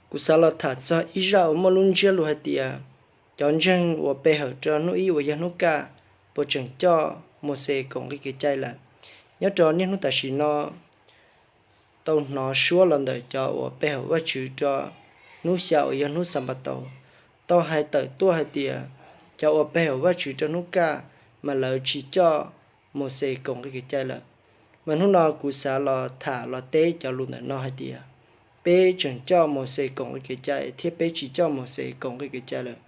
Kuv xav los tham txog ib zaj uas muaj lub ntsiab lus hais tias cov ntseeg uas pe hawm rau hnub ib uas yog hnub kaj puas tseem coj Mauxes koom nqi kev cai lawm. Nyob rau niaj hnub tam sim no tau hnov suab los ntawm cov uas pe hawm Vajtswv rau hnub xya uas yog hnub Xanpataus tau hais tawm tuaj hais tias cov uas pe hawm Vajtswv rau hnub kaj mas lawv tsis coj Mauxes koom nqi kev cai lawm. Mas hnub no kuv xav los tham los teb cov lus ntawm no hais tias peb tseem coj Mauxes koom nqi kev cai thiab peb tsis coj Mauxes koom nqi kev cai lawm.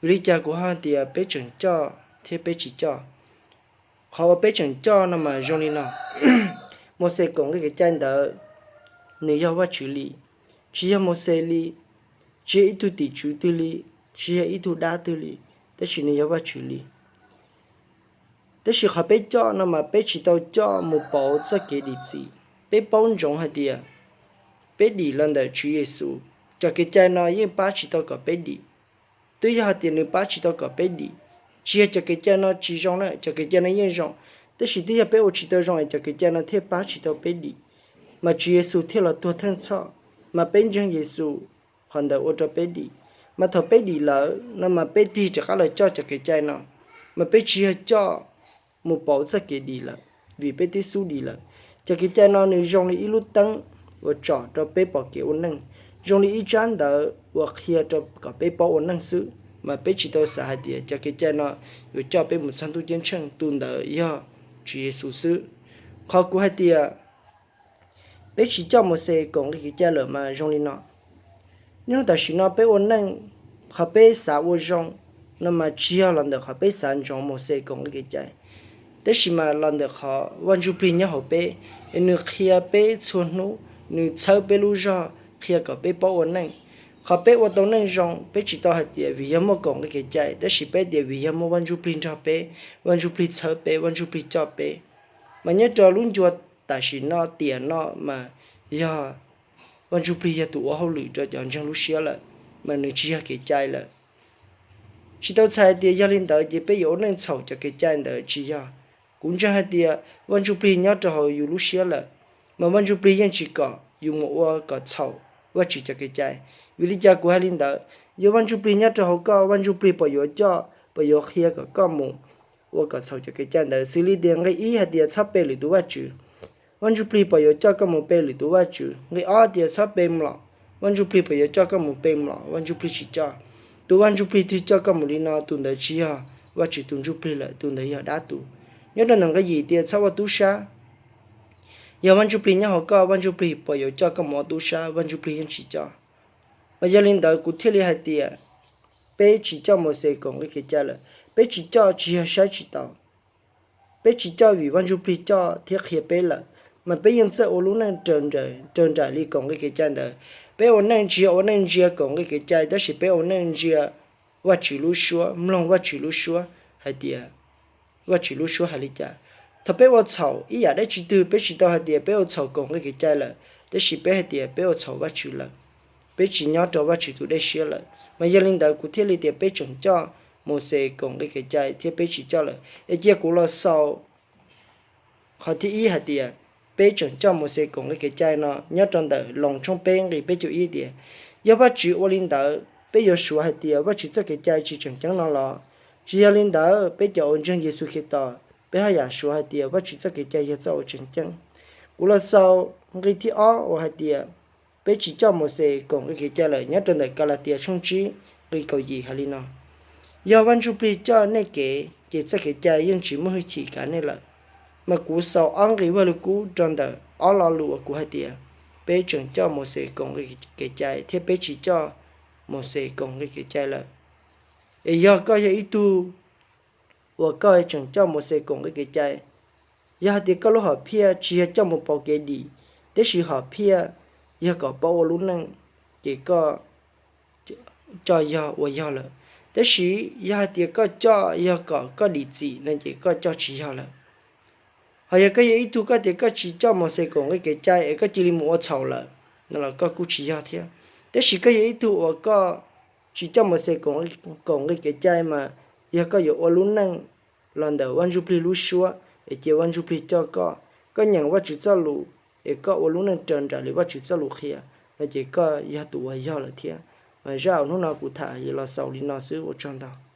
Vim li cas kuv ho hais tias peb tseem coj thiab peb tsis coj? Qhov uas peb tseem coj no mas zoo li no: Mauxes koom nqi kev cai ntawd nws yog Vajtswv li, tsis yog Mauxes li, tsis yog ib tug tim tswv twg li, tsis yog ib tug dab twg li, tab sis nws yog Vajtswv li. Tab sis qhov peb coj no mas peb tsis tau coj mus pauv txoj kev dim txim. Peb paub ntsoov hais tias peb dim los ntawm Tswv Yexus, cov kev cai no yeej pab tsis tau kom peb dim. Twb yog hais tias nws pab tsis tau kom peb dim, tsis yog cov kev cai no tsis zoo na, cov kev cai no yeej zoo, tab sis twb yog peb ua tsis tau zoo es cov kev cai no thiaj pab tsis tau peb dim, mas Tswv Yexus thiaj los tuag theej txhoj, mas peb ntseeg Yexus, qhov ntawd ua rau peb dim. Mas thaum peb dim lawm no mas peb tig rov qab los coj cov kev cai no, mas peb tsis yog coj mus pauv txoj kev dim lawm, vim peb twb xub dim lawm. Cov kev cai no nws zoo li ib lub teeb uas tsom rau peb pom kev ua neej, zoo li ib tsab ntawv uas qhia rau kom peb paub ua neej xwb, mas peb tsis tau xav hais tias cov kev cai no yuav coj peb mus txog ntuj ceeb tsheej, tus ntawd yog Tswv Yexus xwb. Qhov kuv hais tias peb tsis coj Mauxes koom nqi kev cai lawm mas zoo li no: Niaj hnub tam sim no peb ua neej, qhov peb xav ua zoo no mas tsis yog los ntawm qhov peb xav ntsoov Mauxes koom nqi kev cai, tab sis mas los ntawm qhov Vaj Ntsujplig nyob hauv peb, es nws qhia peb txhua hnub, nws txhawb peb lub zog qhia kom peb paub ua neej. Qhov peb ua tau neej zoo, peb tsis tau hais tias vim yog muaj koom nqi kev cai, tab sis peb tias vim yog muaj Vaj Ntsujplig nrog peb, Vaj Ntsujplig txhawb peb, Vaj Ntsujplig coj peb. Mas nyob rau lub ncua tam sim no tiam no mas yog Vaj Ntsujplig yog tus ua hauj lwm rau cov ntseeg lub siab lawm, mas nws tsis yog kev cai lawm. Tsis tau txhais tias yog li ntawd ces peb yuav ua neej txhaum cov kev cai ntawd, tsis yog. Kuv ntseeg hais tias Vaj Ntsujplig nyob rau hauv yus lub siab lawm, mas Vaj Ntsujplig yeej tsis kom yus mus ua kom txhaum Vajtswv cov kev cai. Vim li cas kuv hais li ntawd? Yog Vaj Ntsujplig nyob rau hauv koj, Vaj Ntsujplig puas yuav coj, puas yuav qhia kom koj mus ua kom txhaum cov kev cai ntawd? Xws li tias nqe ib hais tias txhob pe lwm tus vaj tswv, Vaj Ntsujplig puas yuav coj koj mus pe lwm tus vaj tswv? Nqe ob tias txhob pe mlom, Vaj Ntsujplig puas yuav coj koj mus pe mlom? Vaj Ntsujplig tsis coj. Tus Vaj Ntsujplig twg coj koj mus li no, tus ntawd tsis yog Vajtswv tus Ntsujplig lawm, tus ntawd yog dab tus. Nyob rau ntawm nqe yim tias txhob ua tub sab, yog Vaj Ntsujplig nyob hauv koj, Vaj Ntsujplig puas yuav coj koj mus ua tub sab? Vaj Ntsujplig yeej tsis coj. Mas yog li ntawd kuv thiaj li hais tias peb tsis coj Mauxes koom nqi kev cai lawm. Peb tsis coj tsis yog saib tsis taus, peb tsis coj vim Vaj Ntsujplig coj thiab qhia peb lawm, mas peb yeej txawj ua lub neej raws nraim li koom nqi kev cai ntawd. Peb ua neej tsis yog ua neej ntsia koom nqi kev cai, tab sis peb ua neej ntsia Vajtswv lub suab, mloog Vajtswv lub suab hais tias Vajtswv lub suab hais li cas. Thaum peb ua txhaum ib yam dab tsi twg, peb tsis tau hais tias peb ua txhaum koom nqi kev cai lawm, tab sis peb hais tias peb ua txhaum Vajtswv lawm, peb tsis nyob rau Vajtswv tus dej siab lawm. Mas yog li ntawd kuv thiaj li tias peb tseem coj Mauxes koom nqi kev cai thiab peb tsis coj lawm. Es cia kuv los xaus qhov thib ib hais tias peb tseem coj Mauxes koom nqi kev cai no nyob rau ntawm Loos tshooj peb nqe peb caug ib tias, yog Vajtswv ua li ntawd, peb yuav suav hais tias Vajtswv txoj kev cai tsis tseem ceeb no los? Tsis yog li ntawd, peb cov uas ntseeg Yexus Khetos, peb haj yam suav hais tias Vajtswv txoj kev cai yog txoj uas tseem ceeb. Kuv los xaus nqe thib ob uas hais tias peb tsis coj Mauxes koom nqi kev cai lawm nyob rau ntawm Kalatias tshooj tsib nqe kaum yim hais li no: Yog Vaj Ntsujplig coj nej kev, ces txoj kev cai yeej tsis muaj hwj chim kav nej lawm. Mas kuv xaus ob nqe Vaj Lug Kub rau ntawm ob lo lus uas kuv hais tias peb tseem coj Mauxes koom nqi kev cai thiab peb tsis coj Mauxes koom nqi kev cai lawm. Es yog koj yog ib tug uas koj tseem coj Mauxes koom nqi kev cai, yog hais tias koj lub hom phiaj tsis yog coj mus pauv kev dim, tiam sis hom phiaj yog kom paub ua lub neej, ces koj coj yog ua yog lawm. Tab sis yog hais tias koj coj yog kom koj dim txim no ces koj coj tsis yog lawm. Ho yog koj yog ib tug koj tias koj tsis coj Mauxes koom nqi kev cai es koj cia li mus ua txhaum lawm no los koj kuj tsis yog thiab. Tab sis koj yog ib tug uas koj tsis coj Mauxes koom nqi kev cai mas yog koj yuav ua lub neej los ntawm Vaj Ntsujplig lub suab es cia Vaj Ntsujplig coj koj, koj nyeem Vajtswv txoj lus es koj ua lub neej raws nraim li Vajtswv txoj lus qhia, no ces koj yog tus uas yog lawm thiab. Zaj hnub no kuv tham los xaus li no xwb, ua tsaug ntau.